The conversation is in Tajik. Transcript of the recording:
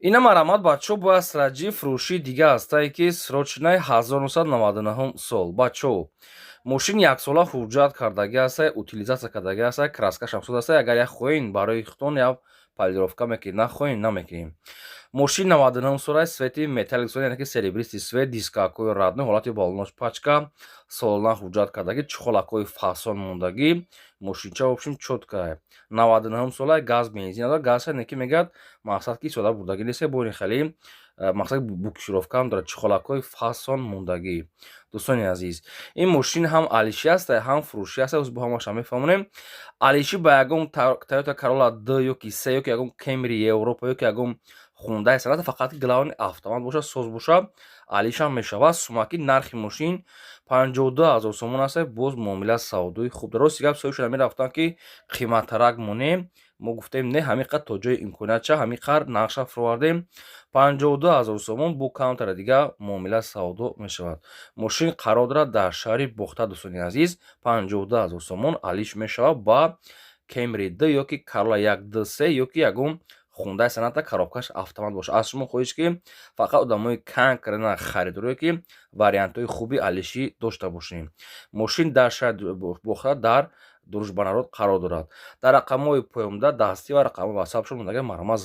Ина марҳамат, бачаҳо, бо Астра Ҷи фурӯшии дига ҳастае, ки срочный, 1999 сол. Бачаҳо, мошин яксола ҳуҷҷат кардагӣ ҳастае, утилизация кардагӣ ҳастае, краскашам соз ҳастае. Агар як хоҳем, барои худтон як полировка мекунем, нахоҳем, намекунем. Мошин 99 сола, цвети металлик, яъне ки серебристый цвет, дискакҳои родной, ҳолати баллонош пачка, солона ҳуҷҷат кардагӣ, чехолакҳои фасон мондагӣ. Мошинча, в общем, чёткая. 99 сола, газ, бензин надорад. Газ не ки мегӯяд, мақсад ки сода бурдагӣ нест, бо ин хеле мақсад буксировкаам дорад, чехолакҳои фасон мондагӣ. Дӯстони азиз, ин мошин ҳам алишӣ аста, ҳам фурӯшӣ аста, бо ҳамаша мефаҳмонем. Алишӣ ба ягон Toyota Corolla D ёки C ёки ягон Camry Европа ёки ягон Хундай Соната, фақат главный автомат боша, соз боша, алишам мешавад. Сумаки нархи мошин 52 000 сомон аст, боз муомила савдои хуб. Рости гап, соҳибшуда мерафтанд, ки қиматтарак монем, мо гуфтем не, ҳамин қадр то ҷои имкониятча ҳамин қадр нақша фуровардем. 52 000 сомон, бо камтара дига муомила савдо мешавад. Мошин қарор дорад дар шаҳри Бохта. Дӯстони азиз, 52 000 сомон, алиш мешавад ба Camry D ёки Corolla 1 D C ёки ягон Хундай Соната, коробкаш автомат бошад. Аз шумо хоҳиш, ки фақат одамои конкретно харидорое, ки вариантҳои хуби алишӣ дошта бошем. Мошин дар шаҳри Бохта, дар Дружба народов қарор дорад. Дар рақамҳои поёнда дастӣ ва рақамҳои ватсапшон мондага, марҳамат.